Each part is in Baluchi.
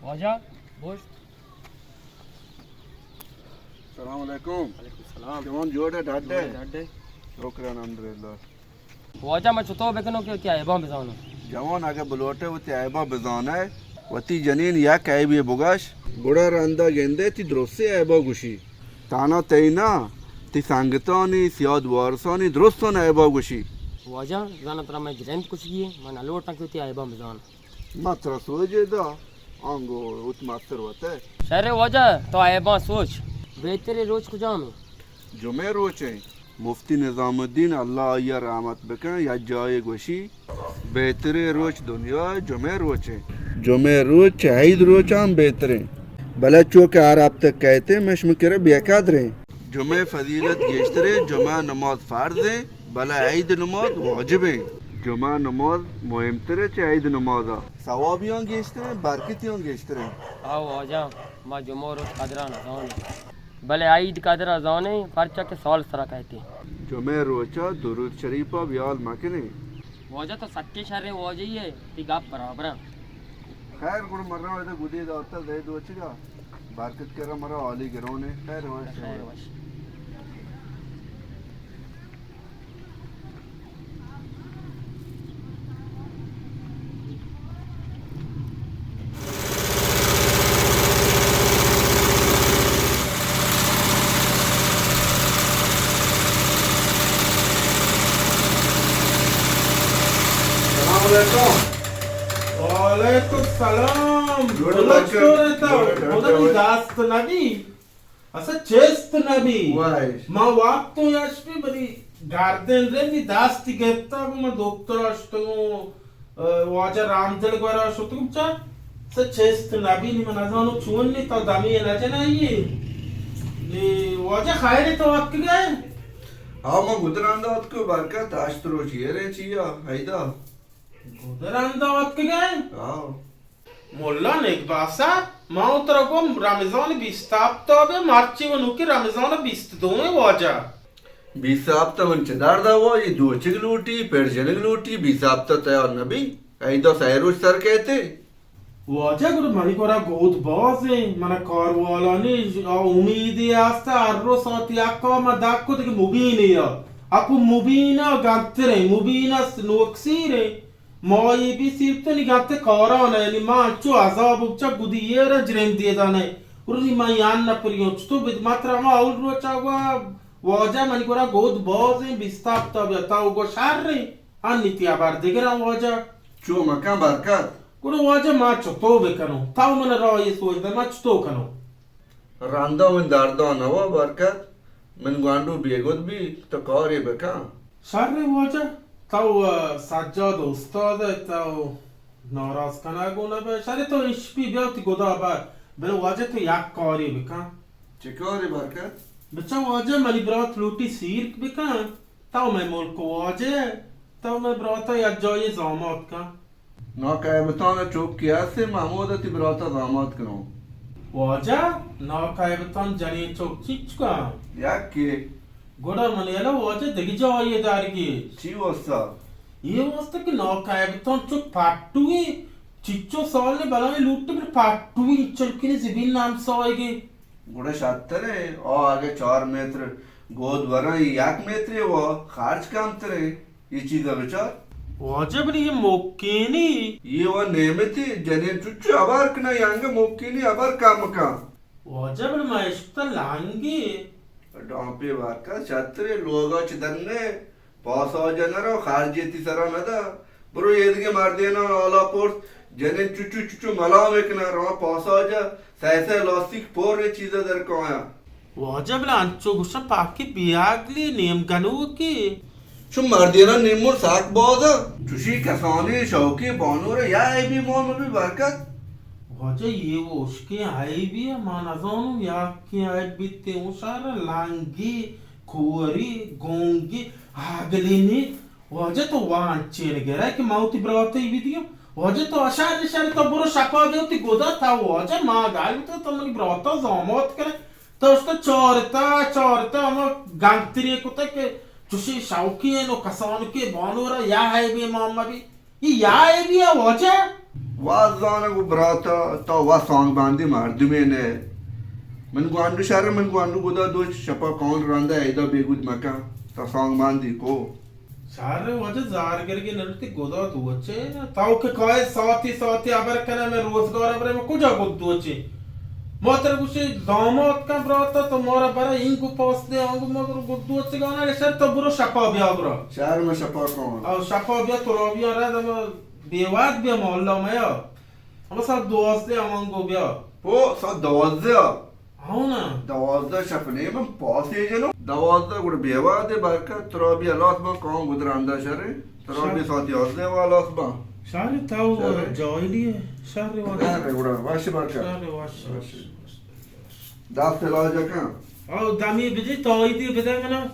واجہ، بوش۔ السلام علیکم۔ وعلیکم السلام۔ جوان جوڑ ئے، ڈاڈ ئے؟ جوڑ ئے، ڈاڈ ئے؟ شکر الحمدللہ۔ واجہ، من چطور بکنوں کہ وتی عیباں بزانوں؟ جوان، اگہ بلوٹے وتی عیباں بزانے، وتی جنین یک عیبے بگش، گڑا رندا گندے تئی درستیں عیباں گوشی۔ تانا تئی نا، تئی سنگتانی، سیاد وارسانی درستاں عیباں گوشی۔ واجہ، زاناں ترا مئے جرند کشگی ئے، من نلوٹاں کہ وتی عیباں بزاناں۔ ما ترا سوجے دا، آنگو وت مستر وتے۔ شر واجہ، تو عیباں سوچ۔ بہتریں روچ کجام ایں؟ جمعہ روچ ایں۔ مفتی نظام الدین، اللہ آئی ءَ رحمت بکن، یک جاہے گوشی، بہتریں روچ دنیا ءَ جمعہ روچ ایں۔ جمعہ روچ چہ عید روچاں بہتریں۔ بلے چو کہ ہر ہفتہ کئیت، مئے شمئے کرا بے قدریں۔ جمعہ فضیلت گیشتریں، جمعہ نماز فرض ایں، بلے عید نماز واجب ایں۔ جمعہ نماز مہمتریں چہ عید نمازا۔ ثوابیاں گیشتریں، برکتیاں گیشتریں۔ آ واجہ، ما جمعہ روچ قدرا نزانیں، بلے عید قدرا زانیں، پرچا کہ سال سرا کئیت۔ جمعہ روچا درود شریفا بیال مکنیں۔ واجہ، تو سکیں شریں واجہے ئے، تئی گپ برابر ایں۔ خیر، گڑا من رواں ادا گدی داتا زید وچگا۔ برکت کرا مرا عالی گرون ایں۔ خیر وش۔ خیر وش۔ السلام علیکم۔ وعلیکم السلام۔ جوڑ بلوچ بچہ۔ تو رہتا، جوڑ بچہ۔ خدا نی دست نبی۔ اسا چست نبی۔ واش۔ ما وقت تو یش بی بلی گردن رندی دستی گپتا گو ما دکتر اشتگو، اه، واجہ رامدل گورا شتگو چا۔ اسا چست نبی نی من نزانو چون نی تا دمی نجنائی۔ نی واجہ خیر تو اتکگئے؟ ہاں، ما گدراندا اتکو برکت ہشت روچ یہ رہے چیا، حیدا۔ گدراندا اتکگئے؟ ہاں۔ ملا نگباسا، ما و ترا گوں رمضان بیست ہپت ء بہ، مرچی و نوکی رمضان بیست دوئیں واجہ۔ بیست ہپت من چہ درد ء وا، یہ دوچگ لوٹی، پڑ جنگ لوٹی، بیست ہپت تیار نبی، عید ء سئے روچ سر کئیت۔ واجہ گڑا منی گورا گود بازیں، منا کاروالانی ج-، آ امیدے ہست، ہر روز ساعت یک ء ما دک کت کہ مبینے ء، اپو مبین ء گنتریں، مبین ء نوکسیریں۔ ما اے بی سیرتنی گنتے کاران ء، یعنی ما انچو عذاب بچا گدی ایر ء جرندی دانے۔ ارنی ما یان نہ پریوں، چتو بد ما ترا ما اول روچا گوا واجہ منی گورا گود بازیں بیست ہپت بیا، تاو گو شریں، انی تی ہبر دگراں واجہ۔ چو مکن برکت۔ گڑا واجہ ما چتو بکنوں؟ تاو من راہ یہ سوچ دے ما چتو کنوں؟ رندا من درداں نوا برکت، من گوانڈو بیگد بی، تو کارے بکن۔ شر واجہ، تو، اه، سجاد استاد ئے، تو ناراض کنگ و نہ بئے۔ شر تو اشپی بیا وتی گدا بر۔ بلے واجہ تو یک کارے بکن۔ چہ کارے برکت؟ بچا واجہ منی برات لوٹی سیرک بکن۔ تو مئے ملک واجہ ئے، تو مئے براتا یک جاہے زامات کن۔ ناکیبتان ء چک کہ ہست، ما ہمودا تی براتا زامات کنوں۔ واجہ، ناکیبتان جنین چک چیچکا؟ یکے۔ گڑا من یلا واجہ دگہ جاہے دارگی۔ چی واسطہ؟ یہ واسطہ کہ ناکیبتان چک پٹوی، چیچو سال نے بلاہیں لوٹی بر پٹوی چلکنے زبین نام سائگی۔ گڑا شتریں، آ اگہ چار متر گود وراں، یک مترے و خرچ کمتریں۔ یہ چیزا بچار۔ واجہ بلے یہ مکینی۔ یہ و نعمتی جنین چچو ہبار کنا، یہ انگہ مکینی ہبار کم کن۔ واجہ بلے ما اشکتا لانگی۔ ڈامپے وارکا شترے لوگا چہ درنے۔ پاساج ء نہ رو، خارجے تی سرا نہ دا۔ برو ایدگہ مردیناں حالا پرس، جنین چچو چچو ملام کناں، رواں پاساج ء سئے سئے لاستیک پر اے چیز ء در کایاں۔ واجہ بلے انچو گوشاں پاکی بیاگلی نیم گنوکی۔ چو مردیناں نیمون ساک باز ء چوشی کسانی شوقی بانور ء یا عیبی مول مبی برکت۔ واجہ یہ و اشکیں عیبی ء ما نزانوں یا کیں عیب بیتے، اوں شہر لانگی کوری، گونگی، آگلینی۔ واجہ تو وانچین گرے کہ ما وتی براتئی بدیاں۔ واجہ تو اشار اشار تو برو شپا دے وتی گدا تا واجہ ما گال تو تو منی براتا زامات کرے۔ تو اشتا چارتا، چارتا ہما گنگتری کتا کہ چوشی شوقی ہے نو کسان کے بانورا یا ہے بی ماما بی۔ یہ یا ہے بی واجہ۔ واز زانگ و براتا، تا وا سانگ باندی مردمے نہ۔ من گوانڈو شر، من گوانڈو گدا دو شپا کون رندا ایدا بیگود مکن۔ تا سانگ باندی کو۔ شر واجہ زارگرگی نلتی گدا دوچے نا۔ تاو کہ کائے ساتی ساتی ابر کنے میں روزگار ابرے میں کجا گد دوچے۔ ما تر گوشے دامات کن براتا تو مارا برا اینگو پاس دے آنگو مگر گد دوچے گانا شر تو برو شپا بیا برا۔ شر میں شپا کون۔ او شپا بیا تو را بیا رد بیوات بیا مولا میا۔ ہما ساعت دوازدہ ہمانگو بیا۔ او، ساعت دوازدہ؟ ہاں نا۔ دوازدہ شپ نیمن پاسے جنو۔ دوازدہ گڑا بیوات برکت، ترا بیا لاس باں کام گدراندا شرے۔ ترا شر۔ بیا ساعت یازدہ وا لاس باں۔ شر تاو شر۔ جاہلی ہے۔ شر واش۔ شر گڑا، واش برکت۔ شر واش۔ واش۔ دست علاج کن۔ او دمی بجی تایدی بدے منا۔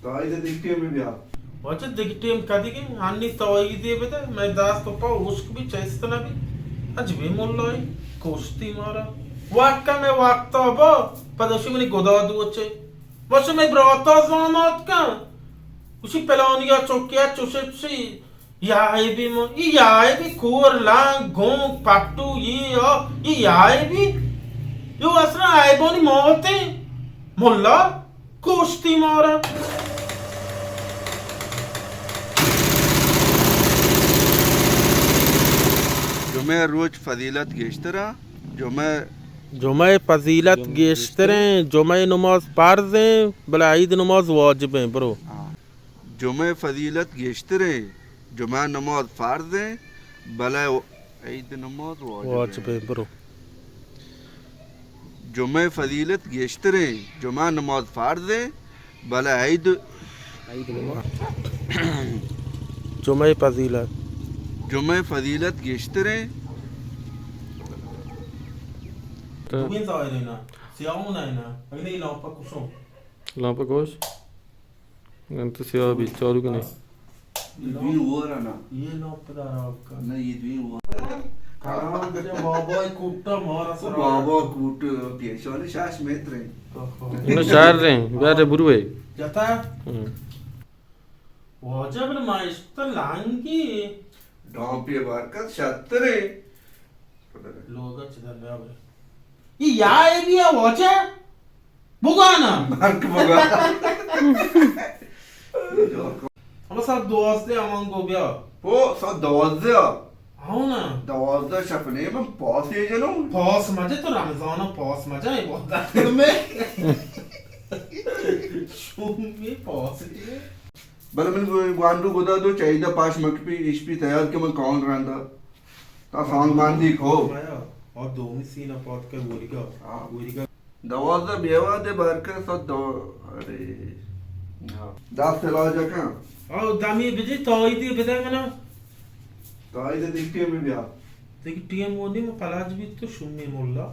تایید دگہ ٹیم بیا۔ واجہ دگہ ٹیم کدیگیں، ہنی تاییدے بدے، مئے دست و پا ہشک بی چست نہ بی۔ عجبیں ملائے، کشتی مارا۔ وقت مئے وقتا با، پدا شی منی گدا دوچے۔ وش مئے براتا زامات کن۔ گوشی پلانیا چکیا چوشے چوشی۔ یائے بی مو، ای یائے بی کور لانگ گونگ پٹو ای آ، ای یائے بی۔ یو اصلا عیبانی موتے۔ ملا۔ کشتی مارا۔ جمعہ روچ فضیلت گیشتر ء۔ جمعہ جمعہ فضیلت گیشتر ہیں، جمعہ نماز فرض ہیں، بلے عید نماز واجب ہیں، برو۔ ہاں۔ جمعہ فضیلت گیشتر ہیں، جمعہ نماز فرض ہیں، بلے عید نماز واجب واجب ہیں۔ ہیں، برو۔ جمعہ فضیلت گیشتر ہیں، جمعہ نماز فرض ہیں، بلے عید، عید نماز۔ جمعہ فضیلت۔ جمعہ فضیلت گیشتر ہیں۔ تو دوئیں ظاہر ہے نا، سیاہون ہے نا، اگلے لامپا کشو۔ لامپا کش۔ انت سیاہ بی چالو کنے۔ یہ دوی وار نا۔ یہ لوگ پدا راو کا۔ نہ، یہ دوی وار۔ کاران کے بابا کوٹا مارا او سرا۔ بابا کوٹ پیشانی شاش میتر ہیں۔ اوہو۔ انو شہر رہے ہیں، بیار بروے۔ جاتا؟ ہم۔ واجہ بل مائشت لانگی۔ ڈامپی بارکت شتر ہیں۔ لوگا چدر نہ بر۔ یہ یا اے بی آ واچا؟ بگانا۔ مرک بگا۔ ہما ساعت دوازدہ ہمانگو بیا۔ او، ساعت دوازدہ؟ ہاں نا۔ دوازدہ شپ نیمن پاسے جنو۔ پاس مجے تو رمضان پاس مجے عبادت میں۔ شومی پاسے۔ بلے من گو-، گوانڈو گدا دو چاہیدہ پاش مکپی، اشپی تیار کہ من کاؤن رندا۔ تا سانگ باندی کو۔ آیا، اور دومی سین پات کا گوریگا۔ ہاں۔ گوریگا۔ دوازدہ بیوہ دے بار کا سد دو-، ارے۔ ہاں۔ دست علاج کن۔ او دمی بجی تاییدی بدے منا۔ تایید دیکھ ٹیم بیا۔ دیکھ ٹیم وہ نہیں، میں پلاج بھی تو شمی مولا۔